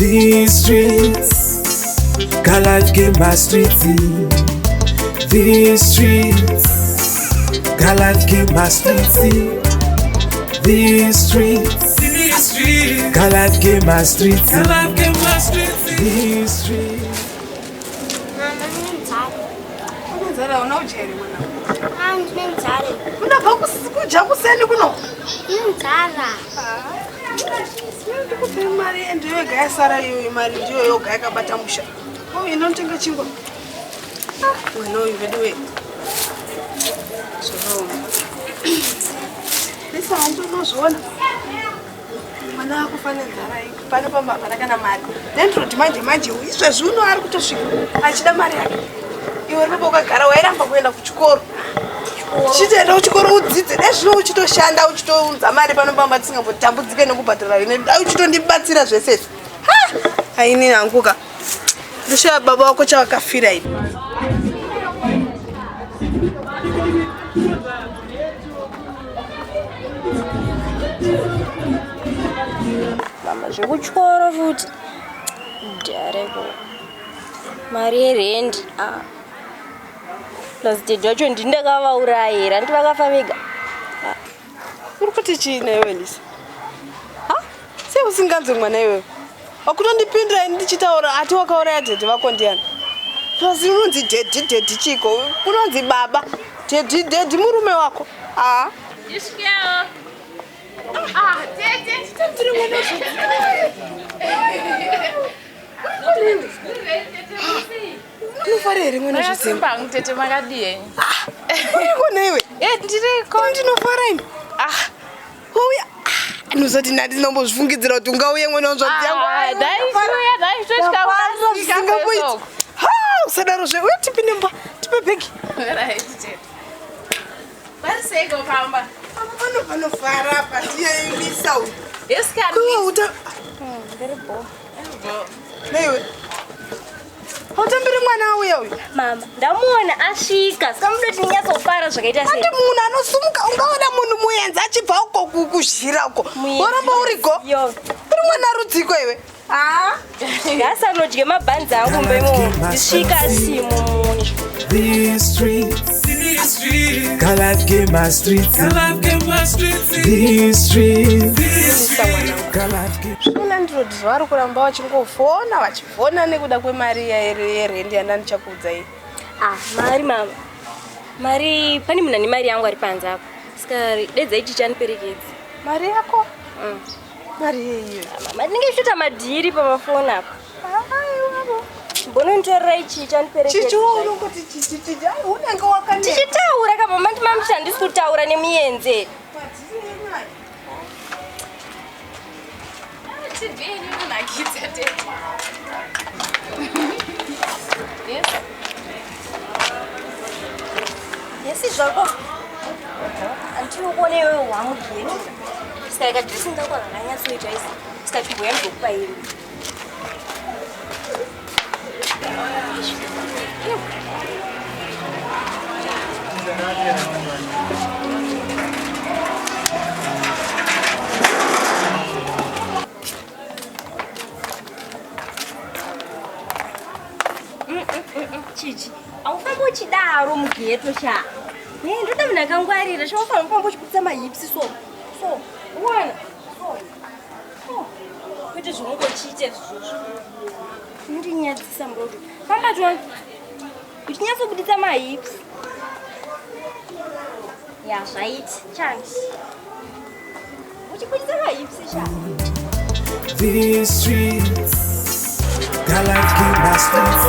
These streets, got life in my streets. These streets, got life in my streets. These streets, got life in my streets. These streets. Mama, ndine nzara. Une nzara hauna kudya here mwana? Ah, ndine nzara. Unabva kudya kuseni kuno? Ndine nzara. Ndikupe mari ndiyo yega yasara iyoyo, mari ndiyo yoga yakabata musha. Oh, inotenga chingwa. Ah, mwana uyu veduwe. Zvakaoma. Lisa, handi unozviona. Mwana akufa nenzara iyi. Pano pamba hapana kana mari. Landlord manje manje izvezvi uno ari kutosvika achida mari yake. Iwe uri baba ukagara wairamba kuenda kuchikoro. Uchitoenda kuchikoro udzidze, dai zvino uchitoshanda uchitounza mari pano pamba tisingambotambudzike nekubhadhara ine, dai uchitondibatsira zvese izvi. Ha! Haini hangu ka. Ndoshaya baba wako chavakafira ini. Mama, zvekutyoro futi dhareko mari yerendi. Ah. Plus dedi vacho ndini ndakavauraya here? Handiti vakafa vega? Uri kuti chii naiwe Lisa? Ha? Sei usinganzwi mwana iwewe? Wakutondipindura ini ndichitaura ati wakauraya dhedhi vako ndiani? Plus unonzi dhedhi dhedhi chiko? Unonzi baba. Dhedhi dhedhi murume wako. Ah. Ndisvikewo. Ah, tete. Tiri mwana Unofara here mwana zvisimba? Hangu tete, makadii henyu? Uriko naiwe? Eh, ndiriko. Ini ndinofara ini. Ah. Wauya. Ndinozoti ndati ndinombozvifungidzira kuti ungauye mwana wanzvadzi yangu. Ah, dai chiuya, dai chitosvika Ndafara kusvika zvisingamboiti. kwesoko. Ha, usadaro zve. Uye tipinde mumba. Tipe bhegi. Right, tete. Vari seiko pamba? Apa pano panofara apa ndiye Lisa uyu. Yes, can Kuwa uta naiwe. Hautambiri mwana auya uyu. Mama, ndamuona asvika, saka muda kuti ndinyatsofara zvakaita sei? Andi munhu anosumuka ungaona munhu muenzi achibva uko kuzhira uko. Muenzi. Woramba uriko. Yo. Uri mwana rudziko iwe. Ah. Gasi anodye mabhanzi angu mbe ndisvika asimo muni. These streets, got life in my streets. These streets, got life in Zvino landlord zvavari kuramba vachingofona vachifona nekuda kwemari yerendi yandandichakuudza iyi. Ah, mari mama. Mari pane munhu ane mari yangu ari panze apo. Saka dedzai chichi aniperekedze. Mari yako? Mari yeiyo. Mama, ndinenge ndichitoita madhiri pamafoni apa. Aiwa. Mbononditorera chichi aniperekedze. Chichiwo unongoti chichi chichi. Ai unenge wakaneta. Tichitaura ka mama, ndimamti handisi kutaura nemuyenze. Madhiri emari. TV yenyu inonakidza tete. Yes. Yesi zvako. Andinokuona iwewe wamugeni. Saka ikadressing kako kakanyatsoita isi. Saka chimboya ndokupa iwe. Chichi, aufambi uchidaro mugeto sha. Ne, ndoda munhu akangwarira. Chaufana kufamba uchibudisa mahipsi so. So, uwana. So. So. Kwete zvaungochiita izvozvo. Unondinyadzisa mrodo. Famba tione. Uchinyatsobudisa mahipsi. Ya, zvaiti. Chance. Uchibudisa mahipsi sha. These streets, got life in my streets.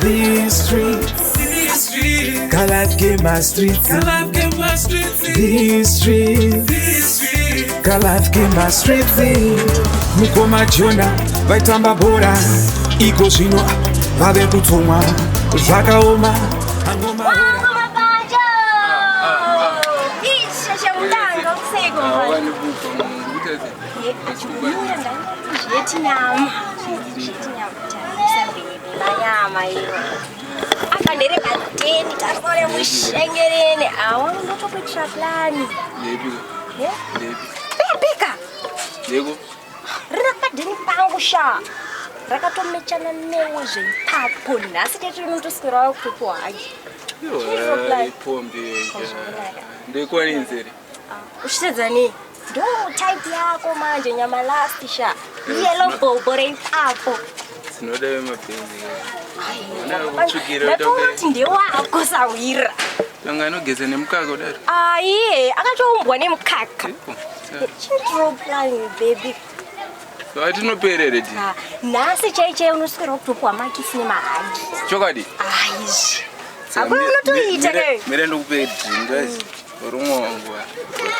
These streets, got life in my streets. These streets, got life in my streets. Mukoma Jona vaitamba bhora iko zvino vave kutsomwa zvakaoma angoma Wangu mabanjo! Isha shamutanga useko manje. Achikumira ndangati nyama. Zveti nyama tarisa baby manyama iyo. Akandere kadeni tarore mushengerene. Awa ndotokuitira plani. Lepi? Yeah? Lepi? Bebeka. Leko? Rina padheni pangu sha. Rakatomechana newe zveipapo. Nhasi chete unotoswera wakutopiwa hagi. Ipombi. Ndikwaninzeri. Uchitedza nei? Ndo type yako manje nyama last sha. Yellow bobo reipapo. Dzinoda vemabhenzi. Kutsvukira Ndatoona kuti ndewako sahwira. Tanga anogeza nemukaka kudaro. Aiye, akatoumbwa nemukaka. Ipo. Chindro plan baby. Vatinoperere di. Ah, nhasi chai chai unoswera kutopiwa makisi nemahagi. Chokwadi. Aizvi. Hakuna unotoita ke. Mire ndikupe drink guys. Urumwe wangu.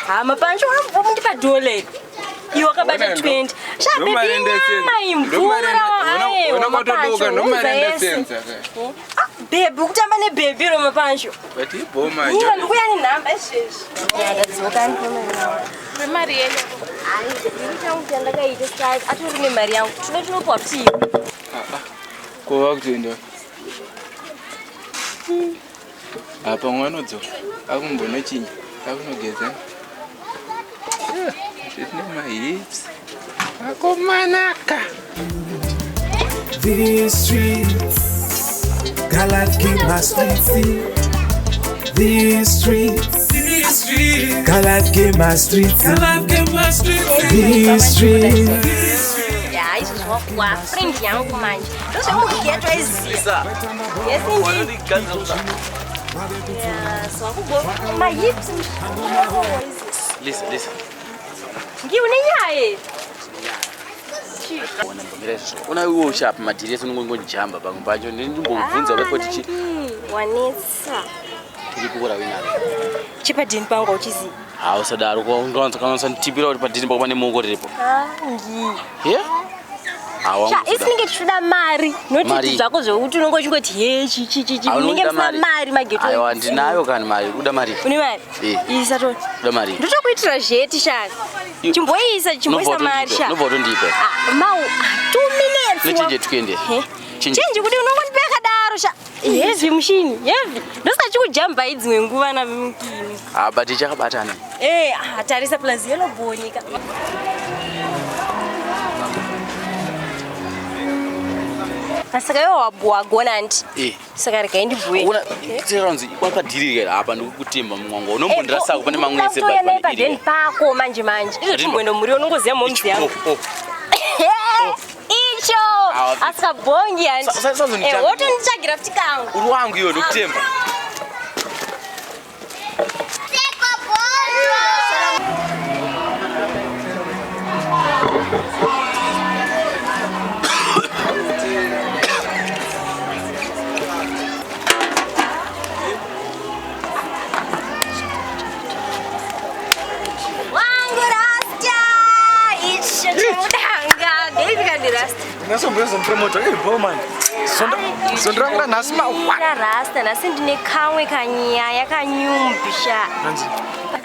Ha mapancho unobva dole. Iwe wakabata 20. Sha baby nyama imvura aye. Ona kwatodoka ndomarenda senza. Ah, baby ukutamba nebhebhi ro mapancho. But ibhoma. Iwe ndikuya nenhamba izvezvi. Ya ndadzoka ndinoona. Vemari yenyu. Ai, ndiri changu chandakaita saka atori nemari yangu. Tinoda tinopiwa kuti Ko vakutoenda. Apa mwanodzoka. Akumbonochinja. Akunogeza. Tine mahips. Akomanaka. These streets, got life keep my streets. These streets, got life keep my streets. These streets. Ya, izvo zvakuwa friend yangu manje. Ndozvekugeto iziya. Yes indeed. Yes, wakubo mahips. Listen, listen. Ngiune nyaya. Ona mbomira izvozvo. Ona iwe ushapa madhiri ese unongonjamba pamwe pacho ndimbobvunza pepoti chi Wanetsa. tiri kukura winaro. Chipadhini pangu uchiziva. Ha usadaro ko ungawanza kana usanditipira kuti padhiri pako pane moko riripo. Ah, ngi. Yeah? Ha wangu. Sha, isinenge tichida mari. Noti Mari. zvako zvekuti unonge uchingoti he chi chi chi chi. Munenge musina mari mageto. Aiwa ndinayo kani mari. Uda mari. Une mari? Eh. Isa to. Uda mari. Ndotokuitira zveti sha. Chimboisa, chimboisa mari sha. Unobva utondipe. Ah, mau, 2 minutes. Nechinje twende. He? Chinje. Chinji kuti unongondipa yakadaro sha. Heavy mushini, heavy. Ndosaka chikujamba dzimwe nguva namukini. Ah but ichakabatana. Eh, ah, tarisa plus yellow bone ka. Saka iwe wagona anti. Eh. Saka regai ndibhuye. Una tiranzi kwapadhiri kera apa ndikukutemba mumwango. Unombondirasako pane mamwe ese but but pane pako manje manje. Izvo timboenda muriwo unongoziya momzi yangu. Oh, oh. Icho! Awa, Asikabhongi anti. Sa- Eh, wotonditsvagira futi kangu. Uri wangu iwe ndokutemba. Wangu Rasta! Icho chemudanga. Baby kandi Rasta. Ndinasomboyozomupromota iri man. Zondo rangu ranhasi mawa. Ira Rasta nhasi ndine kamwe kanyaya kanyumbisha. Nanzi.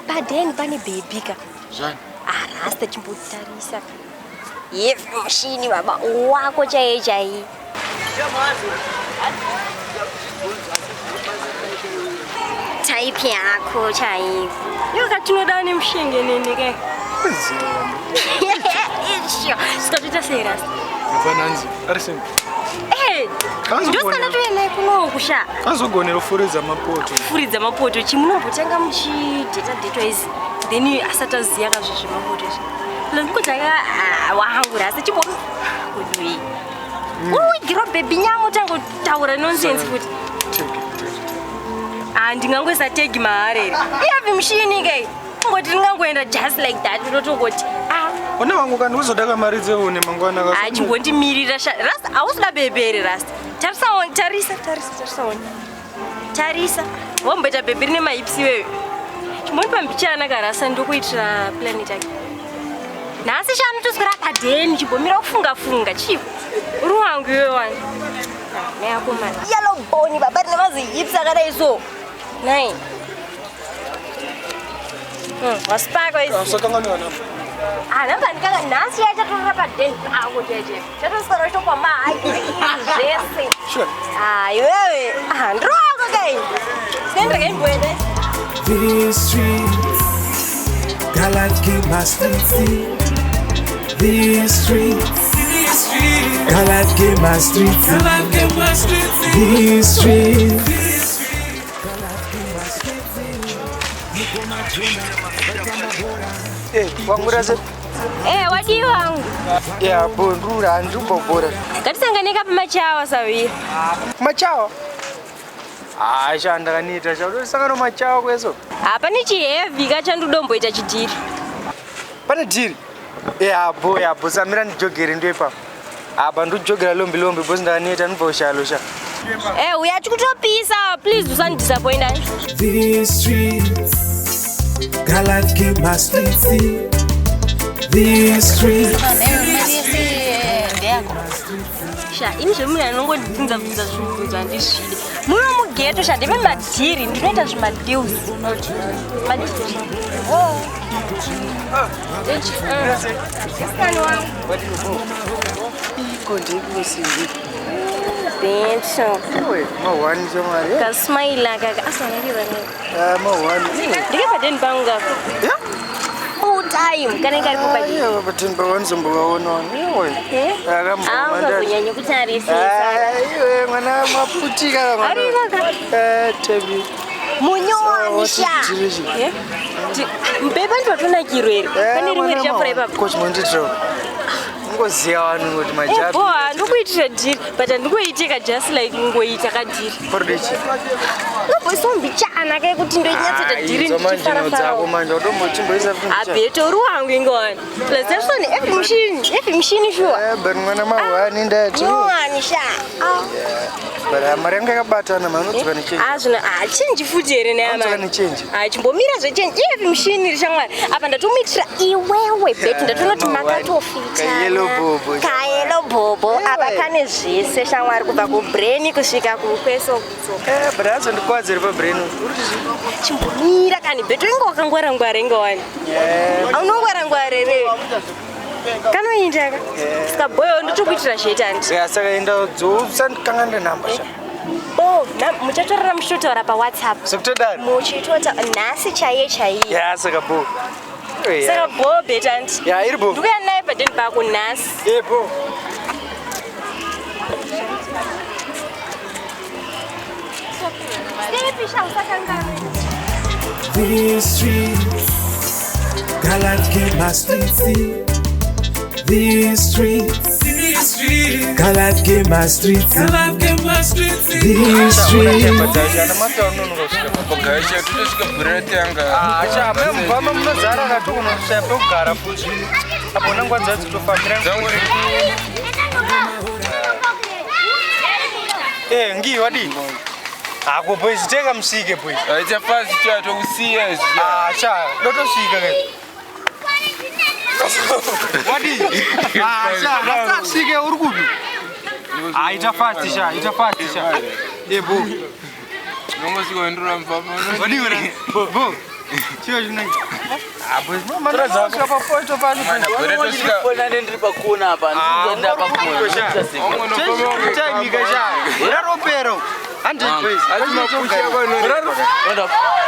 Padeni pane baby ka. Zvani. Ah, Rasta chimbotarisa. Yevi mushini baba wako chaiye chaiye. Type yako chaiyo. Iwe katinoda nemushengenene ke. Isho. Sitatoita sei Rasta? Hapana ari simple. Eh, ndosaka ndatoenda naye kunoku sha. Azogonera kufuridza mapoto. Furidza mapoto chimunombotanga muchidheta dhetwa izi then asati aziya kazvo zvemapoto izvi. Ndikutanga wangu rasi chimbo kudui. Uigirwa bhebhi nyama utangotaura nonsense futi. Ah, ndingangoisa tegi mahara here. Iyavi mushini ke. Kungoti ndingangoenda just like that ndotongoti ah One wangu kandi uzoda kamari dzeune mangwana ka. Ah, chimbondimirira sha. Rasta hausida bhebhi here Rasta. Tarisa on, tarisa, tarisa, tarisa on. Tarisa. Wamboita bhebhi rine mahips iwewe. Chimbondipa mbichana ka Rasta ndokuitira planet yake. Nhasi shanu toswera padheni chimbomira kufunga funga chiko. Uri wangu iwe wani. Neyako mani. Yellow bone baba rine mazihips akadai so. Nai. Wasipakwa izi. Usakanganwa namba. Ah, namba ndikanga nhasi yachatorora padheni pako cheche. Chatoswera chitokwa mahaki zvese. Sure. Ah, iwewe. Ah, ndiri wako kai. Sindrega imboenda. These streets, got life keep my streets. These streets, Got life came my streets. These streets. Wangura se Eh, wadii wangu. ya bondura handikumbobora. Ngatisanganeka pamachawa savira. Machawa? Hayi sha ndakaneta sha utorisangana machawa kweso. Hapane chihevhi kachandodomboita chidhiri. Pane dhiri? Ya bo ya bo samira ndijogere ndo ipapo. Apa ndikujogera lombi lombi bosi ndakaneta ndibva kushalo sha. Eh, uya tikutopisa, please usandisappointa. These streets. Got life came my streets. These streets. Sha, ini zvemunhu anongondibvunza bvunza zvibvunzo handizvidi. Muno mugeto sha ndeve madhiri, ndinoita zvimadeals. Madhiri. Oh. Isikani wangu. Iko ndikusimbi. Benso. Iwe mawani shamwari. Kasmaila kaka asanakira nei. Ah mawani. Ndike padeni pangu apa. Yeah? Full time kanenge karipo padeni. Iwe padeni pawanzombovaona wani. Iwe. Aungazonyanya kutarisisa. Iwe mwana maputika mwana. Ari kaka. Eh tebi. Munyowani sha. Eh? Mbepa ndiwatonakirwa here? Pane rimwe richapfuura ipapo. Coach monditro. Ungoziya vanhu kuti majabi. Bo handikuitira dhiri but handingoiteka just like kungoita kadhiri. Pordichi. Nomboisombichana kekuti ndonyatsoita dhiri ndichifarafara. ndichifarafara. Manje utombochimboisa futi. Abheto uri wangu ingowani. Plus Nelson every machine, every machine sure. Eh but mwana mawani ndati. Nyowani sha. Ah. But mari yangu yakabatana mani unodzoka nechange. Ah zvino ah change futi here Unodzoka neyamani. nechange. Ah chimbomira zvechange every machine iri shamwari. Apa ndatomuitira iwewe beti ndatonoti makatofita. Kayellow bobo. Kayellow bobo apa kane zvese shamwari kubva kubrain kusvika kukweso kutsoka. Eh but azondikwadza iri pabrain. Uri kuti Chimbomira kani beti inge wakangwara-ngwara ingowani. Eh Unongwara-ngwara here. Kanoinda ka. Saka boyo ndotokuitira zvetandi. Ya saka enda dzosandikanganira namba sha. Oh, muchatorera muchitotaura paWhatsApp. Sekutodaro. Muchitota nhasi chaiye chaiye. Ya saka bo. Saka bo betandi. Ya iri bo. Ndikuya naye padeni pako nhasi. Eh bo. Step sha usakanganwe. These streets. Got life came my streets. These streets. Got life came my streets. These streets. Gaisha tutosvika bhura tanga. Ah sha mubvama munozara katokunoshaya pekugara futi. Apo nangwa dzadzitofambira. Eh ngi wadii? Ako boys teka musike boys. Aita fast chatokusiya zviya. Ah sha ndotosvika ke. Wadii? Ah sha ndasvike uri kupi? Ah ita fast sha, ita fast sha. Eh bo. Nongosvika wendura mufamba. Wadii wena? Bo bo. Chiyo chinai. Ah boys mama ndosvika papoto pacho. Bhura tosvika. Fona ndiri pakona apa, ndikuenda pakona. Taimika sha. Raropero. Handi boys. Asi mapushi ako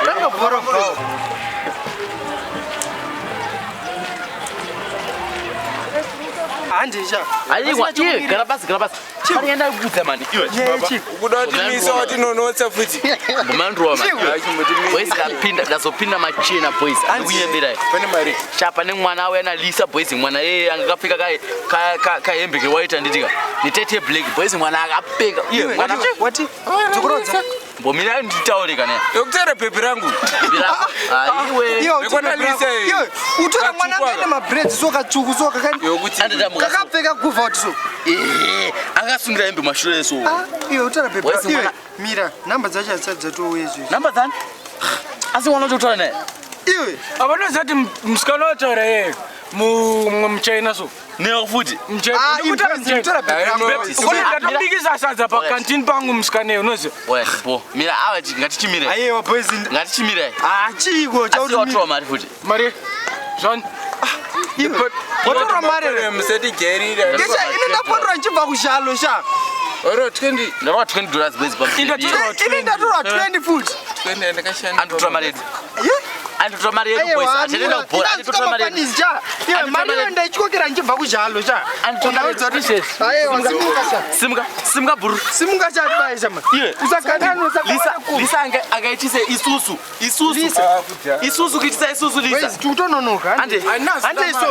Rangabhora bro. Handi sha. Aiwa, iye gara pasi, gara pasi. Panoenda kudza mani iwe. Ukuda kutimisa watinonotsa futi. Mbomandrowa mani. Chimbotimisa. Boys ndapinda, ndazopinda machena boys. Andikunyebera. Pane mari. Sha pane mwana auya naLisa boys, mwana yeye anga akapfeka kahembe kewaiti handitika. Netete black boys, mwana akapfeka. Iye mwana Wati? Dzokorodza. mbomira nditaure kana. Ndokutaura bhebhi rangu. Aiwe. Iwe Ndikona Lisa iyi. Iwe utora mwana Katsvuku akaenda mabraids so katsvuku so kakani. Yokuti Kakapfeka guvha kuti so. Eh, akasungira hembe mashure so. Ah, iwe utora bhebhi. Boys, Iwe mwana- mira, namba dzacho hadzisati dzatouya izvezvi. Namba dzani? Asi mwana uchotaura naye. Iwe Avanoziva kuti musikana wataura yeye muchina so. Newe futi. Ah, iwe utora bhebhi rangu. Ndatobikisa sadza pakantini pangu musikana iye unoziva. Oya, bo. Mira awa ngatichimire. Aiwa boys. Ngatichimire. Ah, chiiko Asi chauti. watora mari futi. Mari zvani Iwe watora mari here? musatijairira. Ngesha ini ndapondwa ndichibva kushalo sha. Oro 20. Ndatora 20 dollars boys pa. Indatora Ini ndatorwa 20 futi. 20 ndakashanda. Anditora mari yedu. Ye? Anditotora mari yedu boys. Achatoenda kubhora. Anditotora mari yedu. Cha iwe mari iyo ndaityokera ndichibva kuzhalo cha. Anditotora t-shirt. Aiwa simuka cha. Simuka, simuka bhuru. Simuka cha tibaye cha man. Iwe. Usagana Lisa, Lisa angaitise isusu. Isusu. Isusu kuitisa isusu Lisa. Boys tikutononoka. Ande. Ande iso.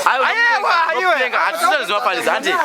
Aiwa, Aiwa, aiwa. Hatisina zvimafanisa. Ande.